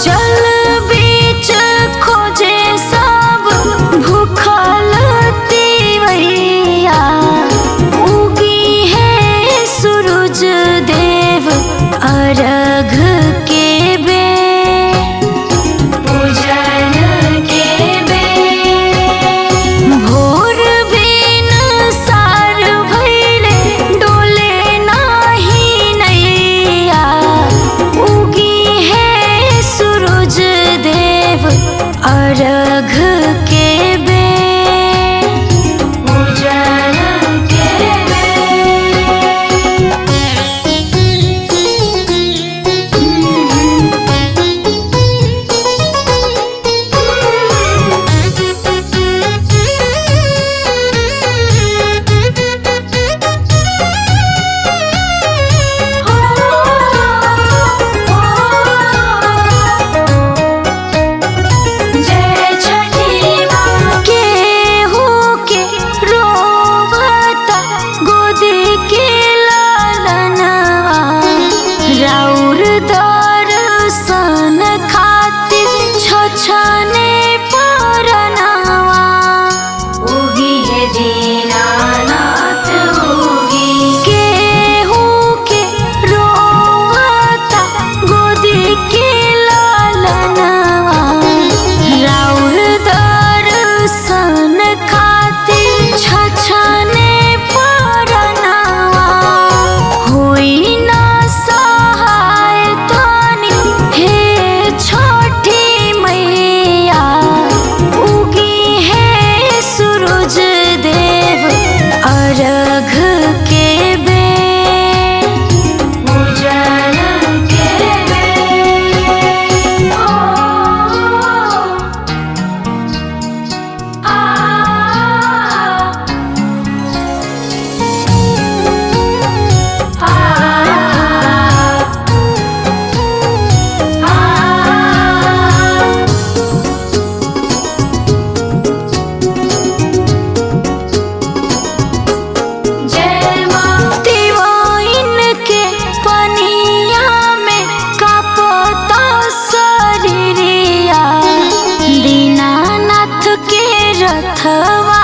जल बीच खोजे सब भूखल तिवैया, उगी है सूरज देव अर्घ के बेर, पूजन के बेर। भोर बिन सार भइले डोले नाही नैया, उगी है सूरज देव अर्घ के बेर, पूजन के बेर। जय छठी माँ। केहू के रोवता गोदी के लालनवा, राउर दर्शन खातिर छछने परनवा, उगी है दीनानाथ उगी। केहू के रोवता गोदी के लालनवा, राउर दर्शन खातिर छछने परनवा, होई ना सहाय तनी हे छठी मैया, उगी है सूरज देव अर्घ के बेर, पूजन के बेर। ओ आ आ आ। जय माँ। तिवाइन के पनिया में कांपता शरीरिया, दीनानाथ के रथवा